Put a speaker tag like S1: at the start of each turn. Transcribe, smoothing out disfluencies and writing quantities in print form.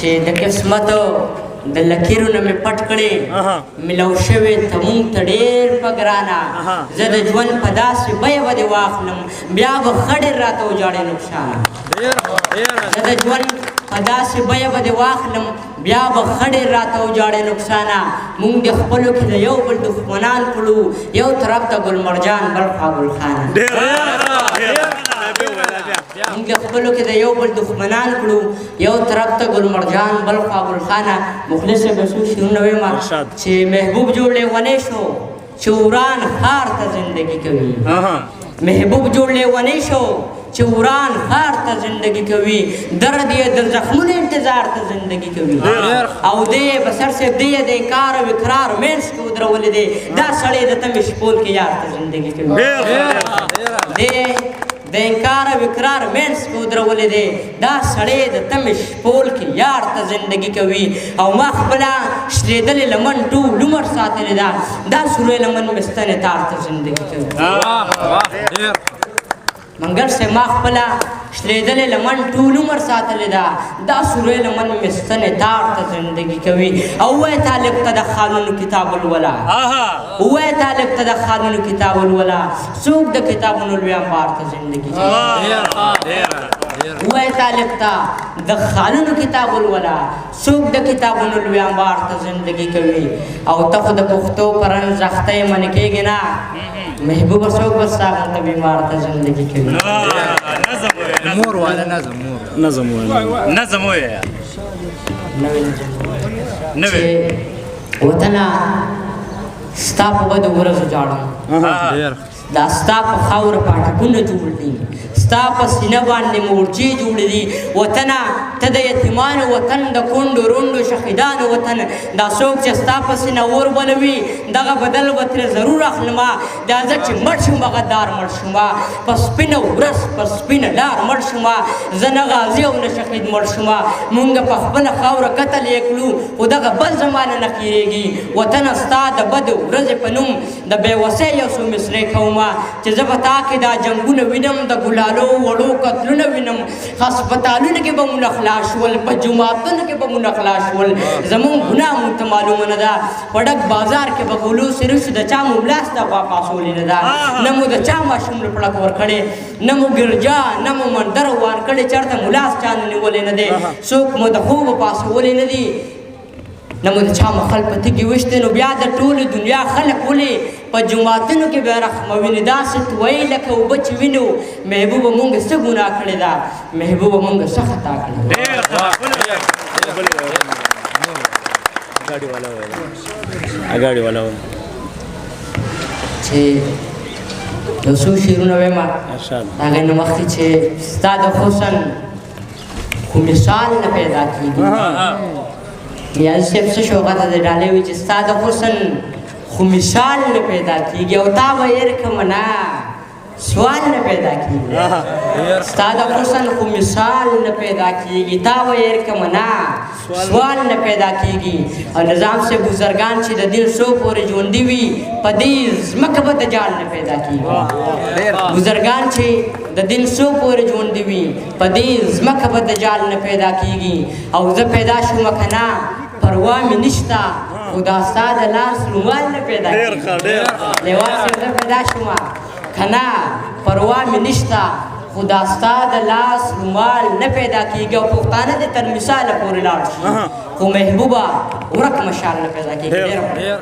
S1: چې د قسمت د لکیرونو مې پټ کړې، ملو شوې ته مونږ ته ډېر په ګرانه. زه د ژوند په داسې بیه به دې واخلم، بیا به ښه ډېر راته وژاړې نقصانه. زه د ژوند په داسې بیه به دې واخلم، بیا به ښه ډېر راته وژاړې نقصانه. مونږ د خپلو کې د یو بل دښمنان کړو، یو طرف ته ګل مرجان بل خوا ګلخانه. مونږ د خپلو کې د یو بل دښمنان کړو، یو طرف ته ګل مرجان بل خوا ګلخانه. مخلص به څو شعرونه وایم چې محبوب جوړ لیونی شو چې وران ښار ته زندګي کوي. محبوب جوړ لیونی شو چې وران ښار ته زندګي کوي، درد یې د زخمونو انتظار ته زندګي کوي. او دی بصر صاحب دی د انکار او اقرار منځ کې ودرولی دی، دا سړی د تمې شپول کې یار ته زندګي کوي. دی د انکار او اقرار منځ کې ودرولی دی، دا سړی د تمې شپول کې یار ته زندګي کوي. او ما خپله شلېدلې لمن ټول عمر ساتلې ده، دا سورې لمن مې ستنې تار ته زندګي کوي. منګل صاحب ما خپله شلېدلې لمن ټول عمر ساتلې ده، دا سورې لمن مې ستنې تار ته زندګي کوي. او ووایه طالب ته د خالونو کتاب ولوله، ووایه طالب ته د خالونو کتاب ولوله، څوک د کتابونو لوی انبار ته زندګي کوي. ووایه طالب ته د خالونو کتاب ولوله، څوک د کتابونو لوی انبار ته زندګي کوي. او ته خو د پښتو په رنځ اخته یې منې کېږې نه، محبوبه څوک به ستا غوندې بیمار ته زندګي کوي.
S2: مور والا نظم، مور
S3: نظم وایه،
S4: نظم وایه،
S1: نوی. وطنه ستا په بدو ورځو ژاړم، دا ستا په خاوره پاټکونه جوړ دي، ستا په سینه باندې مورچې جوړې دي. وطنه ته د یتیمانو وطن، د کونډو رونډو شهیدانو وطن، دا څوک چې ستا په سینه اور بلوي دغه بدل به ترې ضرور اخلمه. دا زه چې مړ شوم غدار مړ شوم، په سپینه ورځ په سپینه لار مړ شوم، زه نه غازي او نه شهید مړ شوم. مونږ په خپله خاوره قتل یې کړو، خو دغه بل زمانه نه خیرېږي. وطنه ستا د بدو ورځې په نوم د بېوسۍ یو څو مصرې کومه، چې زه په تا کې دا جنګونه وینم، د ګلالو وړو قتلونه وینم. هسپتالونو کې به مونږ خلاص شول، په جوماتونو کې به مونږ خلاص شول، زمونږ ګناه مونږ ته معلومه نه ده. په ډک بازار کې به ګولو سره شو، د چا مو لاس ته غوا پاسولې نه ده، نه مو د چا ماشوم له پړک ورکړې، نه مو ګرجا نه مو مندر ورکړې، چېرته مو لاس چا نه نیولی نه دی، څوک مو د خوبه پاسولی نه دي، نه مو د چا مخل په تږي ویشتی. نو بیا د ټولې دنیا خلک ولې په جوماتونو کې بې رحمه ویني، داسې تویې لکه اوبه چې وینو. محبوبه مونږ څه ګناه کړې ده، محبوبه مونږ څه خطا کړې ده.
S3: اګاډي والا وایي
S1: چې یو څو شعرونه وایم هغې نه مخکې چې ستا د حسن خو مثال نه پیدا کېږي. نیازي صاحب څه شو هغه ته د ډالۍ وي چې ستا د حسن خو مثال نه پیدا کېږي، او تا به هېر کړم نه سوال نه پیدا کېږي. ستا د حسن خو مثال نه پیدا کېږي، تا به هېر کړم نه سوال نه پیدا کېږي. او نظام صاحب بزرګان چې د دین څو پورې ژوندي وي، په دې ځمکه به دجال نه پیدا کېږي. بزرګان چې د دین څو پورې ژوندي وي، په دې ځمکه به دجال نه پیدا کېږي. او زه پیدا شوم که نه پروا مې نشته، خو دا ستا د لاس رومال نه پیدا کېږي. لیوال صاحب زه پیدا شوم که نه پروا مې نشته، خو دا ستا د لاس رومال نه پیدا کېږي. او پښتانه دې تر مثاله پورې لاړ شي، خو محبوبه ورک مشال نه پیدا کېږي. ډېر.